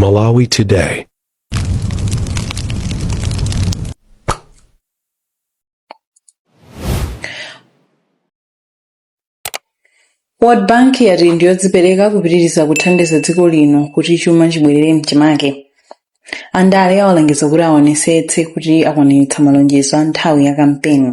Malawi Today. World Bank yati ndiyodzipereka kupitiriza kuthandiza dziko lino kuti chuma chibwerere mchimake. Andale awalangiza kuti aonesetse kuti akwaniritsa malonjezo a nthawi ya kampeni.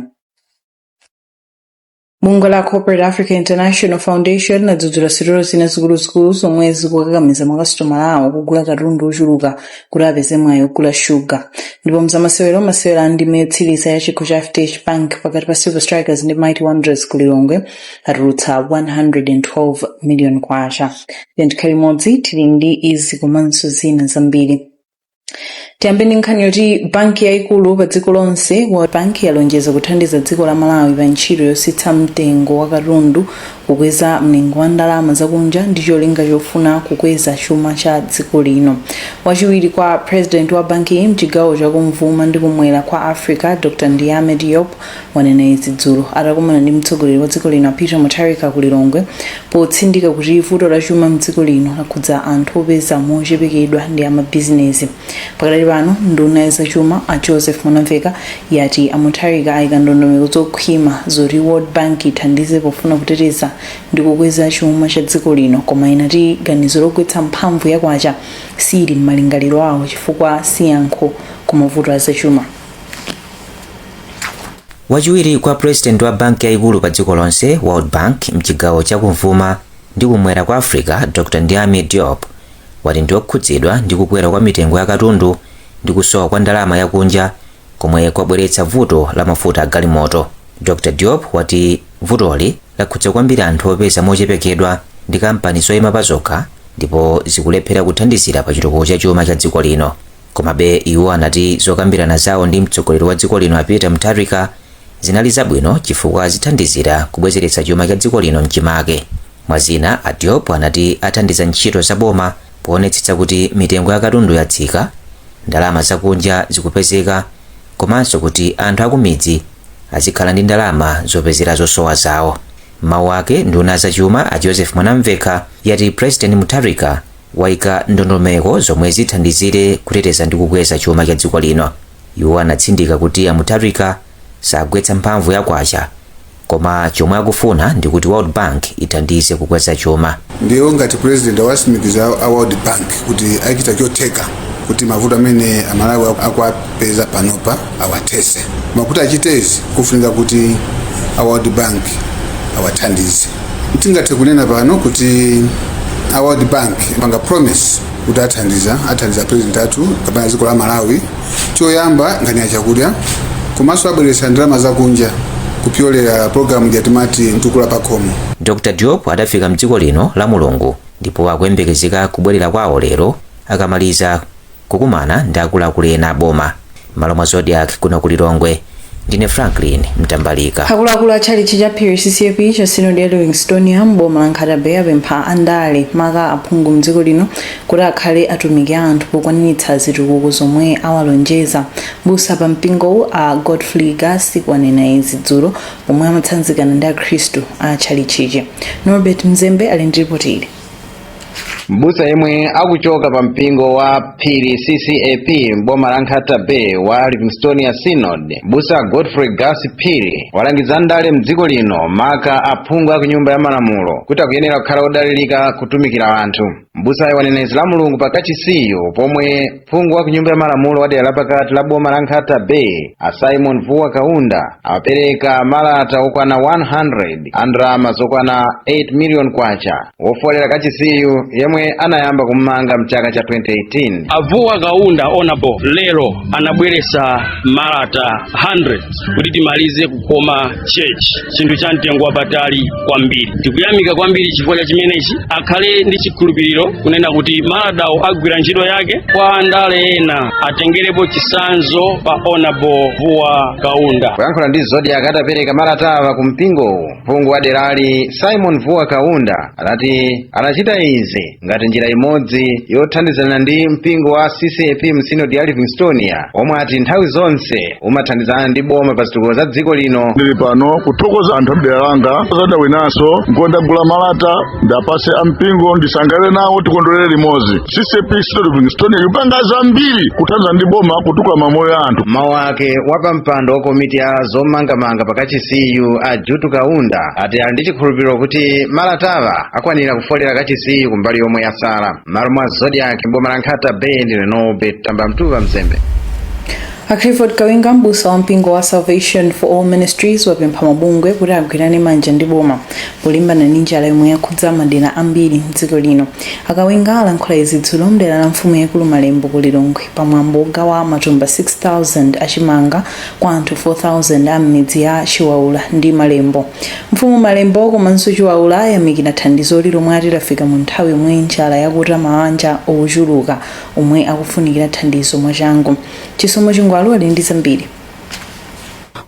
Bungwe la Corporate Africa International Foundation ladzudzula sitolo zina zikuluzikulu zomwe zikukakamiza makasitomala awo kugula katundu ochuluka kuti apeze mwayi ogula shuga. Ndipo mzamasewero, masewero a ndime yotsiriza ya chikho cha FDH Bank pakati pa Silver Strikers ndi Mighty Wanderers ku Lilongwe atulutsa 112 million kwacha. Tikhale limodzi, tili ndi izi komanso zina zambiri. Tiyambe ndi nkhani yoti banki yayikulu pa dziko lonse, World Bank, yalonjeza kuthandiza dziko la Malawi pa ntchito yotsitsa mtengo wa katundu, kukweza mlingo wa ndalama zakunja ndi cholinga chofuna kukweza chuma cha dziko lino. Wachiwiri kwa president wa bankiyi mchigawo chakumvuma ndi kumwera kwa Africa, Dr Ndiame Diop, wanena izi dzulo atakumana ndi mtsogoleri wa dziko lino Peter Mutharika ku Lilongwe, potsindika kuti vuto la chuma mdziko lino lakhudza anthu opeza mochepekedwa ndi amabizinesi. Pakadali pano, nduna ya zachuma a Joseph Mwanamveka yati a Mutharika ayika ndondomeko zokhwima zoti World Bank ithandize pofuna kuteteza ndi kukweza chuma cha dziko lino, koma inati ganizo logwetsa mphamvu ya kwacha sili m'malingaliro awo chifukwa si yankho ku mavuto a zachuma. Wachiwiri kwa president wa banki yayikulu pa dziko lonse, World Bank, mchigawo chakumvuma ndi kumwera kwa Africa, Dr Ndiame Diop, wati ndiokhudzidwa ndi kukwera kwa mitengo ya katundu ndi kusowa kwa ndalama yakunja komwe kwabweretsa vuto la mafuta a galimoto. Dr Diop wati vutoli lakhudza kwambiri anthu opeza mochepekedwa ndi kampani zoyima pa zokha ndipo zikulephera kuthandizira pa chitukuko cha chuma cha dziko lino. Komabe iwo anati zokambirana zawo ndi mtsogoleri wa dziko lino a Peter Mutharika zinali zabwino chifukwa zithandizira kubwezeretsa chuma cha dziko lino mchimake. Mwazina, a Diop anati athandiza ntchito za boma poonetsetsa kuti mitengo ya katundu yatsika, ndalama zakunja zikupezeka komanso kuti anthu akumidzi azikhala ndi ndalama zopezera zosowa zawo. Mawu ake, nduna zachuma a Joseph Mwanamvekha yati President Mutharika wayika ndondomeko zomwe zithandizire kuteteza ndi kukweza chuma cha dziko lino. Iwo anatsindika kuti a Mutharika sagwetsa mphamvu ya kwacha, koma chomwe akufuna ndi kuti World Bank ithandize kukweza chuma. Ndiyo ngati president awasimikiza a World Bank kuti achita chotheka kuti mavuto amene Amalawi akuwapeza panopa awathese. Makuti achite izi, kufunika kuti a World Bank awathandize. Tingathe kunena pano kuti a World Bank panga promise kuti athandiza president athu kapena dziko la Malawi, choyamba nkhani ya chakudya, komanso abweretsa ndalama zakunja kupyolera program yatimati Mtukula Pakhomo. Dr Diop adafika mdziko lino la Mulungu ndipo akuyembekezeka kubwerera kwawo lero akamaliza kukumana ndi akuluakulu ena a boma. M'malo mwa Zodiak kuno ku Lilongwe, ndine Franklin Mtambalika. Akuluakulu a tchalitchi cha Phiri CCAP cha Sinodi ya Livingstonia m'boma la Nkhata Bay apempha andale, maka aphungu mdziko lino, kuti akhale atumiki a anthu pokwaniritsa zitukuko zomwe awalonjeza. Busa pa mpingowu a Godfrey Gasi wanena izi dzulo pomwe amatsanzikana ndi akhristu a tchalitchichi. Norbert Mzembe ali ndi ripoti ili. Mbusa yemwe akuchoka pa mpingo wa Phiri CCAP m'boma la Nkhata Bay wa Livingstonia Synod, Mbusa Godfrey Gasi Phiri, walangiza ndale mdziko lino, maka aphungu a ku Nyumba ya Malamulo, kuti akuyenera kukhala odalirika kutumikira anthu. Mbusayo wanena izi la Mulungu pa kachisiyo pomwe phungu wa ku Nyumba ya Malamulo wa dera lapakati la boma la Nkhata Bay a Simon Vuwa Kaunda apereka malata okwana 100 a ndalama zokwana 8 million kwacha wofolera kachisiyu yemwe anayamba kummanga mchaka cha 2018. Avuwa Kaunda honorable lero anabweretsa malata 100 kuti timalize kukhoma church, chinthu cha mtengo wapatali kwambiri. Tikuyamika kwambiri chifukwa cha chimenechi. Akhale ndi chikhulupiriro kunena kuti malatawo agwira ntchito yake. Kwa andale ena atengerepo chitsanzo pa Honorable Vuwa Kaunda. Kuyankhula ndi Zodiak atapereka malatawa ku mpingowu, phungu wa derali Simon Vuwa Kaunda anati anachita izi Ngati njira imodzi yothandizana ndi mpingo wa CCAP msinodi ya Livingstonia, omwe ati nthawi zonse umathandizana ndi boma pa zitukuko za dziko lino. Ndili pano kuthokoza anthu amdera langa zadawinanso nkondagula malata ndapase ampingo, ndisangalale nawo, tikondwerere limodzi. CCAP Synod Livingstonia ikupanga zambiri kuthandiza ndi boma kutukula mamoyo a anthu. Mawu ake, wapampando wa komiti ya zomangamanga pakachisiyu, a Jutu Kaunda, ati ali ndi chikhulupiriro kuti malatawa akwanira kufolera kachisiyu kumbali yomwe yasala. M'malo mwa Zodiak, boma la Nkhata Bay, ndine Nobe Tamba Mtuva Mzembe. A Clifford Kawinga, mbusa wa mpingo wa Salvation for All Ministries, wapempha mabungwe kuti agwirane manja ndi boma polimbana ndi njala yomwe yakhudza madera ambiri mdziko lino. Akawinga alankhula izi dzulo mdera la mfumu yaikulu Malembo ku Lilongwe, pamwambo wogawa matumba 6000 achimanga kwa anthu 4000 a m'midzi ya Chiwaula ndi Malembo. Mfumu Malembo komanso Chiwaula ayamikira thandizoli lomwe ati lafika mu nthawi yomwe njala yakuta mabanja ochuluka omwe akufunikira thandizo mwachangu. Chisomo Chingwalu ali ndi zambiri.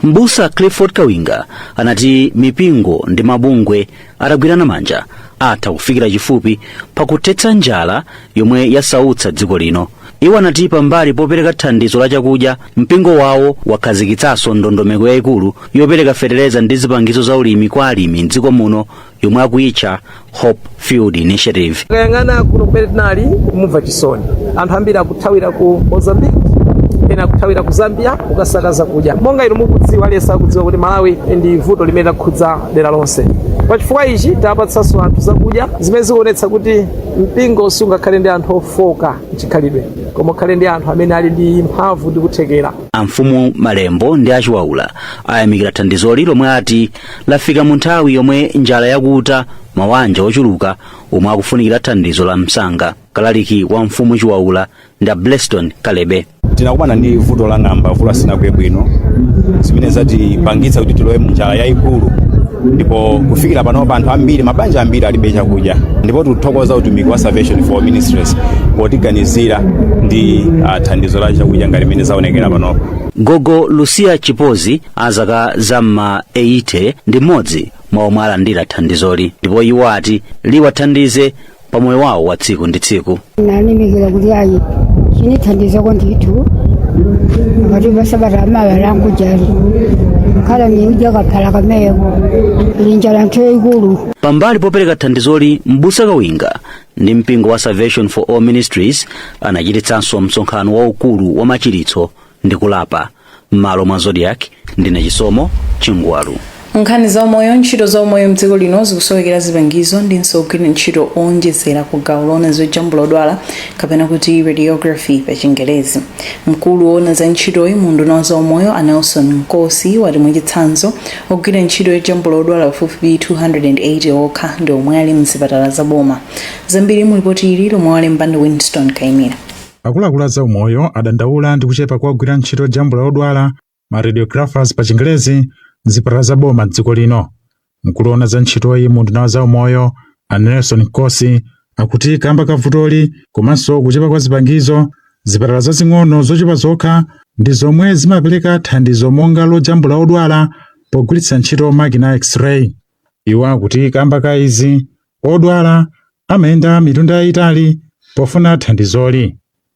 Mbusa Clifford Kawinga anati mipingo ndi mabungwe atagwirana manja atha kufikira chifupi pakuthetsa njala yomwe yasautsa dziko lino. Iwo anati pambali popereka thandizo la chakudya, mpingo wawo wakhazikitsanso ndondomeko yayikulu yopereka fetereza ndi zipangizo za ulimi kwa alimi mdziko muno, yomwe akuyitcha Hope Field Initiative. Kayang'ana kuno kumene tinali, mumva chisoni. Anthu ambiri akuthawira ku Mozambique, ena akuthawira ku Zambia kukasaka zakudya. Monga inu mukudziwa, aliyense akudziwa kuti Malawi ndi vuto limene lakhudza dera lonse. Pachifukwa ichi tapatsanso anthu zakudya, zimene zikuonetsa kuti mpingo sungakhale ndi anthu ofoka mchikhalidwe, koma ukhale ndi anthu amene ali ndi mphamvu ndi kuthekera. Amfumu Malembo ndi Achiwaula ayamikira thandizoli lomwe ati lafika mu nthawi yomwe njala yakuta mabanja ochuluka omwe akufunikira thandizo la msanga. Kalaliki wa mfumu Chiwaula ndi a Bleston Kalebe. Tinakumana ndi vuto la ng'amba, mvula sinagwe bwino, zimene zatipangitsa kuti tilowe munjala yayikulu, ndipo kufikira panopa anthu ambiri, mabanja ambiri alibe chakudya. Ndipo tikuthokoza utumiki wa Salvation for Ministries potiganizira ndi thandizo la chakudya ngati limene zaonekera panopa. Gogo Lucia Chipozi, a zaka zam'ma 80, ndi mmodzi mwa omwe alandira thandizoli, ndipo iwo ati liwathandize pa moyo wawo wa tsiku ndi tsiku. Nalimikira kuti ayi, chinithandizako ndithu. Pakati pa sabata amawa lankujali khala niuja kaphala kameko linjala nthu yayikulu. Pambali popereka thandizoli, mbusa Kawinga ndi mpingo wa Salvation for All Ministries anachititsanso msonkhano waukulu wa machiritso ndi kulapa. M'malo mwa Zodiak, ndine Chisomo Chingwalu. Nkhani za umoyo. Ntchito za umoyo mdziko lino zikusowekera zipangizo ndinso kugwira ntchito owonjezera ku gawo loona zojambula odwala, kapena kuti radiography pa Chingerezi. Mkulu woona za ntchitoyi mu unduna wa za umoyo, a Nelson Nkosi, wati mwachitsanzo ogwira ntchito yojambula odwala pafupifupi 280 okha ndi omwe ali mzipatala za boma. Zambiri mu ripoti ili lomwe walemba ndi Winston Kaimira. Akuluakulu a zaumoyo adandaula ndi kuchepa kwa ogwira ntchito yojambula odwala, ma radiographers pa Chingerezi, mzipatala za boma m'dziko lino. Mkulu woona za ntchitoyi mu unduna wa zaumoyo, a Nelson Nkosi, akuti kamba ka vutoli komanso kuchepa kwa zipangizo, zipatala zazing'ono zochepa zokha ndi zomwe zimapereka thandizo monga lojambula odwala pogwiritsa ntchito makina a X-ray. Iwo akuti kamba ka izi, odwala amayenda mitunda yayitali pofuna thandizoli.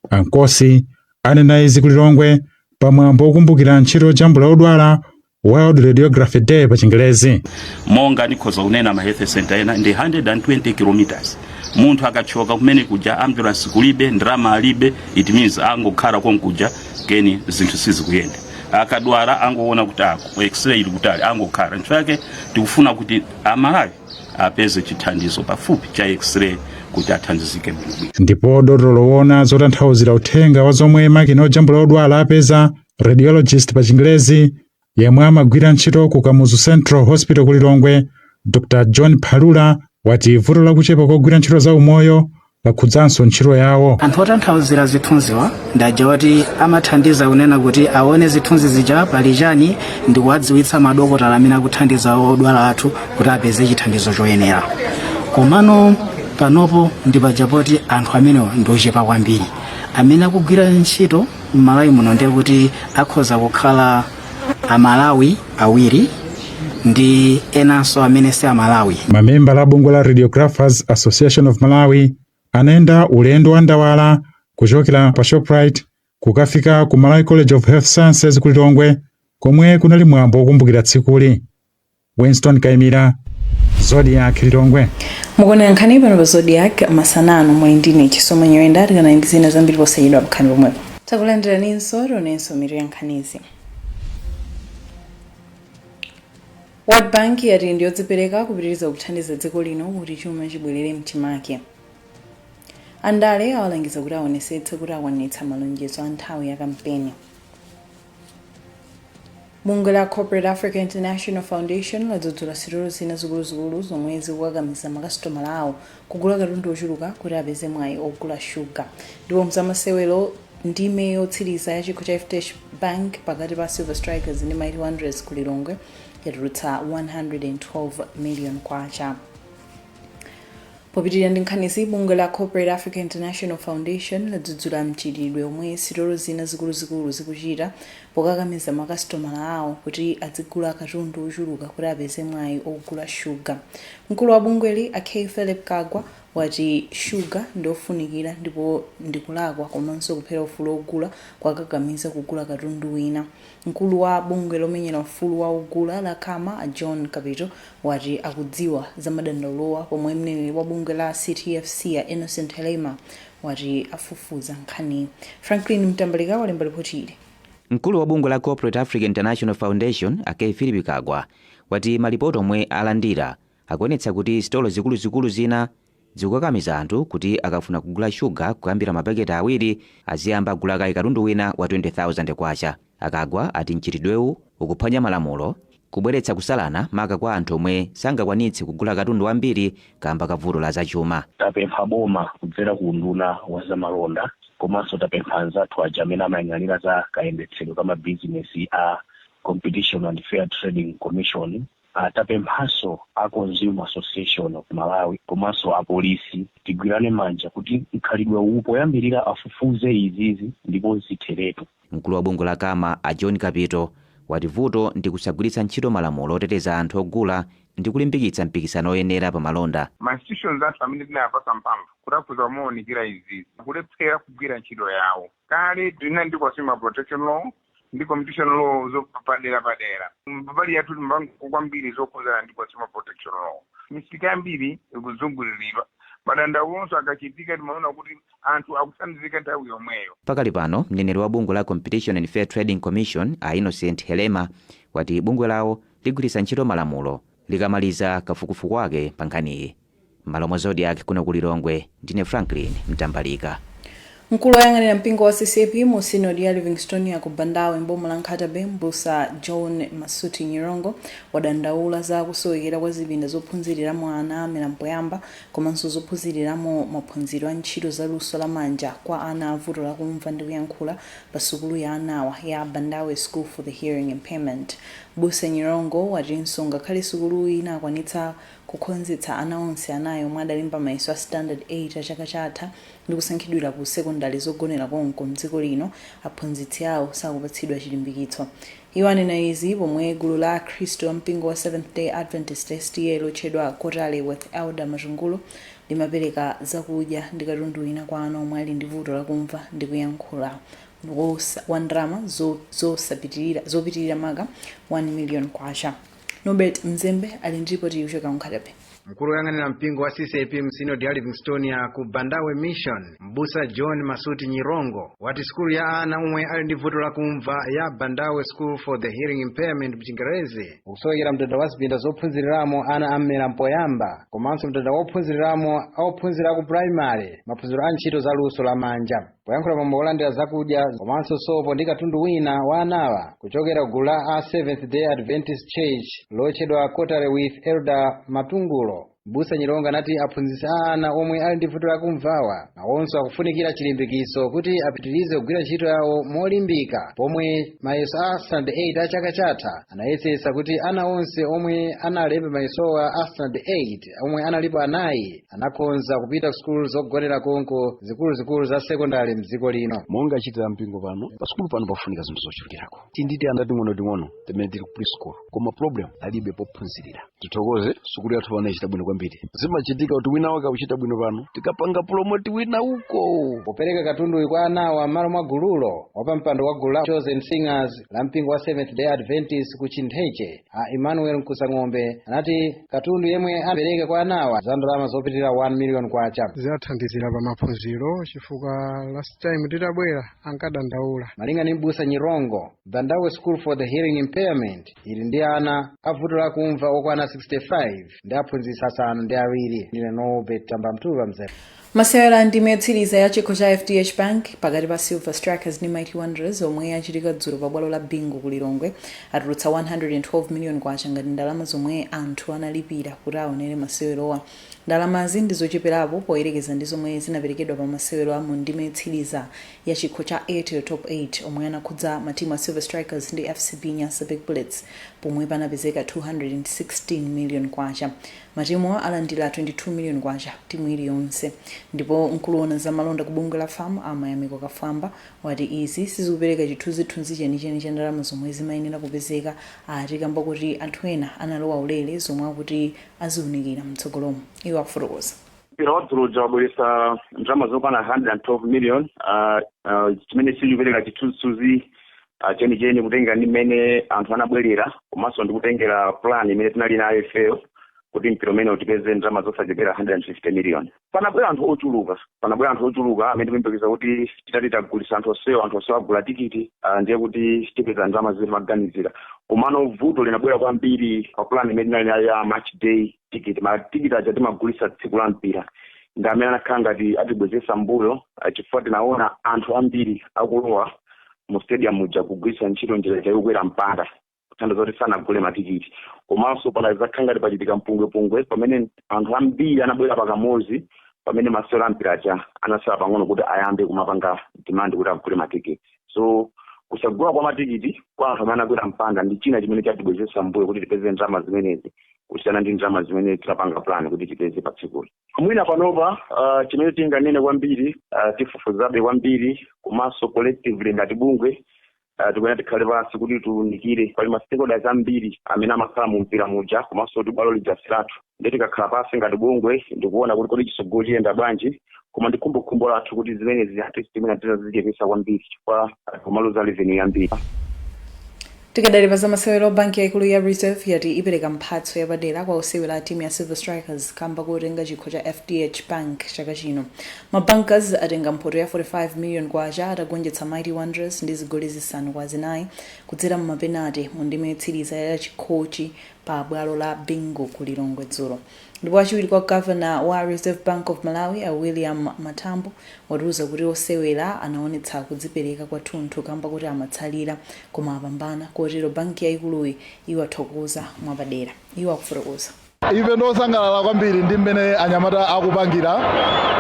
Ankosi anena izi ku Lilongwe pamwambo wokumbukira ntchito yojambula odwala, World Radiography Day pa Chingerezi. Monga ndikhoza kunena, ma health center ena ndi 120 kilometers. Munthu akachoka kumene kuja, ambulance kulibe, ndalama alibe, it means angokhala konkuja keni zinthu sizikuyenda. Akadwala angoona kuti ako X-ray ili kutali, angokhala. Nchifukwa yake tikufuna kuti Amalawi apeze chithandizo pafupi cha X-ray kuti athandizike bwinobwino. Ndipo dotolo woona zotanthauzira uthenga wa zomwe makina ojambula odwala apeza, radiologist pa Chingerezi, yemwe amagwira ntchito ku Kamuzu Central Hospital ku Lilongwe, Dr John Phalula, wati vuto lakuchepa kogwira ntchito za umoyo lakhudzanso ntchito yawo. Anthu otanthauzira zithunziwa ndaja oti amathandiza kunena kuti aone zithunzi zija pali chani ndi kuwadziwitsa madokotala amene akuthandiza odwala athu kuti apeze chithandizo choyenera. Komano panopo ndi paja poti anthu amenewa ndi ochepa kwambiri amene akugwira ntchito m'Malawi muno, ndiye kuti akhoza kukhala Amalawi awiri ndi enanso amene si Amalawi. Mamembala a bungwe la Radiographers Association of Malawi Anayenda ulendo wa ndawala kuchokera pa Shoprite kukafika ku Malawi College of Health Sciences ku Lilongwe, komwe kunali mwambo wokumbukira tsikuli. Winston Kaimira, Zodiak, Lilongwe. Mukuonera nkhani pano pa Zodiak masanano, muli ndine Chisomo Nyirenda. Tikana ndi zina zambiri posachedwa nkhani pomwepo. Takulandiraninso, tionenso mitu ya nkhanizi. World Bank yati ndiyodzipereka kupitiriza kuthandiza dziko lino kuti chuma chibwerere mchimake. Andale awalangiza kuti aonesetse kuti akwanitsa malonjezo a nthawi ya kampeni. Bungwe la Corporate Africa International Foundation ladzudzula sitolo zina zikuluzikulu zomwe zikukakamiza makasitomala awo kugula katundu ochuluka kuti apeze mwayi ogula shuga. Ndipo mzamasewero, ndime yotsiriza ya chikho cha FDH Bank pakati pa Silver Strikers ndi Mighty Wanderers ku Lilongwe yatulutsa 112 million kwacha. Popitirira ndi nkhanizi, bungwe la Corporate Africa International Foundation ladzudzula mchitidwe omwe sitolo zina zikuluzikulu zikuchita pokakamiza makasitomala awo kuti adzigula katundu ochuluka kuti apeze mwayi ogula shuga. Mkulu wa bungweli, a K Philip Kagwa, wati shuga ndiofunikira ndipo ndikulakwa komanso kuphera ufulu ogula kwakakamiza kugula katundu wina. Mkulu wa bungwe lomenyera ufulu wa ogula la CAMA, a John Kapito, wati akudziwa za madandaulowa, pomwe mneneri wa bungwe la CTFC, a Innocent Helema, wati afufuza nkhani. Franklin Mtambalika walemba ripoti ili. Mkulu wa bungwe la Corporate Africa International Foundation, a K Philip Kagwa, wati malipoti omwe alandira akuonetsa kuti sitolo zikuluzikulu zina zikukakamiza anthu kuti akafuna kugula shuga kuyambira mapaketi 2 aziyamba kugula kaye katundu wina wa 20,000 kwacha. Akagwa ati mchitidwewu ukuphwanya malamulo, kubweretsa kusalana maka kwa anthu omwe sangakwanitse kugula katundu wambiri kamba ka vuto la zachuma. Tapempha boma kudzera ku unduna wa zamalonda, komanso tapempha anzathu aja amene amayang'anira za kayendetsedwe ka mabizinesi a Competition and Fair Trading Commission. Tapemphanso a Consumer Association of Malawi komanso apolisi, tigwirane manja kuti mkhalidwe uwu poyambirira afufuze izizi ndipo zitheretu. Mkulu wa bungwe la CAMA, a John Kapito, wati vuto ndi kusagwiritsa ntchito malamulo oteteza anthu ogula ndi kulimbikitsa mpikisano oyenera pa malonda. Ma institutions athu amene tinayapasa mphamvu kuti akhoza kumaonekera izizi kulephera kugwira ntchito yawo. Kale tinali ndi consumer protection law ndi competition law zopadera padera. Mbali yathu timapanga kwambiri zokhudzana ndi consumer protection law. Misika yambiri ikuzunguliridwa, madandaulonso akachitika timaona kuti anthu akuthandizika nthawi yomweyo. Pakali pano, mneneri wa bungwe la Competition and Fair Trading Commission, a Innocent Helema, wati bungwe lawo ligwiritsa ntchito malamulo likamaliza kafukufuku wake pa nkhaniyi. M'malo mwa Zodiak kuno ku Lilongwe, ndine Franklin Mtambalika. Mkulu woyang'anira mpingo wa CCAP mu sinodi ya Livingstonia ku Bandawe mboma la Nkhata Bay, mbusa John Masuti Nyirongo, wadandaula za kusowekera kwa zipinda zophunziriramo ana amera mpoyamba komanso zophunziriramo maphunziro a ntchito za luso lamanja kwa ana avuto lakumva ndi kuyankhula pa sukulu ya anawa ya Bandawe School for the Hearing Impairment. Mbusa Nyirongo watinso ngakhale sukuluyi inakwanitsa kukhonzetsa ana onse 4 omwe adalemba mayeso a Standard 8 a chaka chatha ndi kusankhidwira ku sekondale zogonera konko mdziko lino, aphunzitsi awo sakupatsidwa chilimbikitso. Iwo anena izi pomwe gulu la akhristu a mpingo wa Seventh Day Adventist, SDA, lotchedwa Kotale with Elder Matungulo limapereka zakudya ndi katundu wina kwa ana omwe ali ndi vuto lakumva ndi kuyankhula wa ndalama zopitirira maka 1 million kwacha. Norbert Mzembe ali ndi ripoti kuchoka ku Nkhata Bay. Mkulu woyang'anira mpingo wa CCAP msinodi ya Livingstonia ku Bandawe Mission, mbusa John Masuti Nyirongo, wati sukulu ya ana omwe ali ndi vuto lakumva ya Bandawe School for the Hearing Impairment mchingerezi ukusowekera mdadada wa zipinda zophunziriramo ana am'mera mpoyamba komanso mdadada wophunziriramo ophunzira ku primary maphunziro a ntchito za luso lamanja. Poyankhula pamwambo wolandira zakudya komanso sopo ndi katundu wina wa anawa kuchokera gulu la a Seventh Day Adventist Church lotchedwa Kotale with Elder Matungulo, mbusa Nyirongo anati aphunzitsi a ana omwe ali ndi vuto lakumvawa nawonso akufunikira chilimbikitso kuti apitirize kugwira ntchito yawo molimbika, pomwe mayeso a Standard 8 a chaka chatha anayesetsa kuti ana onse omwe analemba mayesowa a Standard 8 omwe analipo 4 anakonza kupita ku sukulu zogonera konko zikuluzikulu za sekondari mdziko lino. Monga achitira mpingo pano, pa sukulu pano pafunika zinthu zochulukirako. Tinditi ana ting'onoting'ono timene tili ku preschool, koma problem alibe pophunzirira. Tithokoze sukulu yathu pano ichita bwino kwambiri. kwambiri. Zimachitika kuti wina wake akuchita bwino pano, tikapanga promote wina uko. Popereka katunduyu kwa anawa m'malo mwa gululo, wapampando wa gulu la Chosen Singers la mpingo wa Seventh Day Adventist ku Chintheche, a Emmanuel Mkusang'ombe, anati katundu yemwe apereke kwa anawa za ndalama zopitirira 1 million kwacha. Zinathandizira pa maphunziro chifukwa last time titabwera ankadandaula. Malinga ndi Mbusa Nyirongo, Bandawe School for the Hearing Impairment ili ndi ana avuto lakumva okwana 65 ndi aphunzitsi 7. Ndine Norbert Tambamtuva Mzere. Masewera ndime yotsiriza ya chikho cha FDH Bank pakati pa Silver Strikers ndi Mighty Wanderers omwe achitika dzulo pa bwalo la Bingu ku Lilongwe atulutsa 112 million kwacha ngati ndalama zomwe anthu analipira kuti aonere masewerowa. Ndalamazi ndi zocheperapo poyerekeza ndi zomwe zinaperekedwa pa masewero a mu ndime yotsiriza ya chikho cha Airtel Top 8 omwe anakhudza matimu a Silver Strikers ndi FCB Nyasa Big Bullets, pomwe panapezeka 216 million kwacha. Matimu alandira 22 million kwacha timu iliyonse. Ndipo mkulu za malonda ku bungwe la FAM, Amayamiko Kafwamba, wati izi sizikupereka chithunzithunzi chenicheni cha ndalama zomwe zimayenera kupezeka, ati kamba kuti anthu ena analowa ulere, zomwe akuti aziwunikira mtsogolomo. Iwo akufotokoza. Mpira wa dzulo wabweretsa ndalama zokwana 112 million, chimene sichikupereka chithunzithunzi chenicheni kutengera ndi mmene anthu anabwerera, komanso ndikutengera plan imene tinali nayo ifeyo kuti mpira umene utipeze ndalama zosachepera 150 million. Panabwera anthu ochuluka, panabwera anthu ochuluka amene tikuyembekeza kuti titati tagulisa anthu onsewo, anthu onsewo agula tikiti, ndiye kuti tipeza ndalama zimene timaganizira. Komano vuto linabwera kwambiri pa plan imene tinali nayo ya match day ticket. Matikiti aja timagulisa tsiku la mpira ndi amene anakhala ngati atibwezesa mbuyo, chifukwa tinaona anthu ambiri akulowa mu stadium muja kugwiritsa ntchito njira yokwera mpanda, kuthandiza kuti sanagule matikiti. Komanso panadzakhala ngati pachitika mpungwepungwe pamene anthu ambiri anabwera pakamodzi pamene masewero ampira aja anasala pang'ono kuti ayambe, kumapanga demand kuti agule matikiti. So kusagula kwa matikiti kwa anthu amene anakwera mpanda ndi china chimene chatibwezesa mbuyo kuti tipeze ndalama zimenezi kusiyana ndi ndalama zimene tinapanga plan kuti tipeze pa tsikuli. Mwina panopa chimene tinganene kwambiri, tifufuzabe kwambiri, komanso collectively ngati bungwe tikuyenera tikhale pansi kuti tiunikire. Pali ma stakeholders ambiri amene amakhala mu mpira muja, komanso kuti bwalo lija silathu, ndiye tikakhala pansi ngati bungwe ndikuona kuti kodi chitsogolo chiyenda bwanji. Koma ndi khumbokhumbo lathu kuti zimenezi at least mwina tizichepesa kwambiri, chifukwa kumaluza revenue yambiri. Tikadali pa zamasewero, banki yaikulu ya Reserve yati ipereka mphatso yapadera kwa osewera a timu ya Silver Strikers kamba kotenga chikho cha FDH Bank chaka chino. Mabankers atenga mphoto ya 45 million kwacha atagonjetsa Mighty Wanderers ndi zigoli 5-4 kudzera mumapenate mu ndime yotsiriza ya chikhochi pa bwalo la Bingu ku Lilongwe dzulo. Ndipo achiwiri kwa gavana wa Reserve Bank of Malawi, a William Matambo, watiuza kuti osewera anaonetsa kudzipereka kwathunthu kamba kuti amatsalira koma apambana, kotero banki yayikuluyi iwathokoza mwapadera. Iwo akufotokoza. Ife ndosangalala kwambiri ndi mmene anyamata akupangira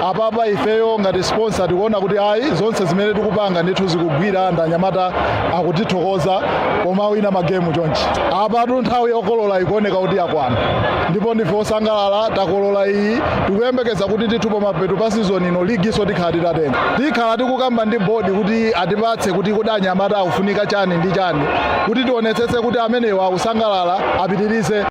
apapa. Ifeyo ngati sponsor tikuona kuti ayi, zonse zimene tikupanga ndithu zikugwira, ndi anyamata akutithokoza pomawina magemu chonchi. Apatu nthawi yokolola ikuoneka kuti yakwana, ndipo ndife osangalala takolola iyi. Tikuyembekeza kuti ndithu pamapeto pa season ino ligiso tikhala titatenga. Tikhala tikukamba ndi board kuti atipatse kuti kodi anyamata akufunika chani ndi chani, kuti tionetsetse kuti amenewa akusangalala, apitirize.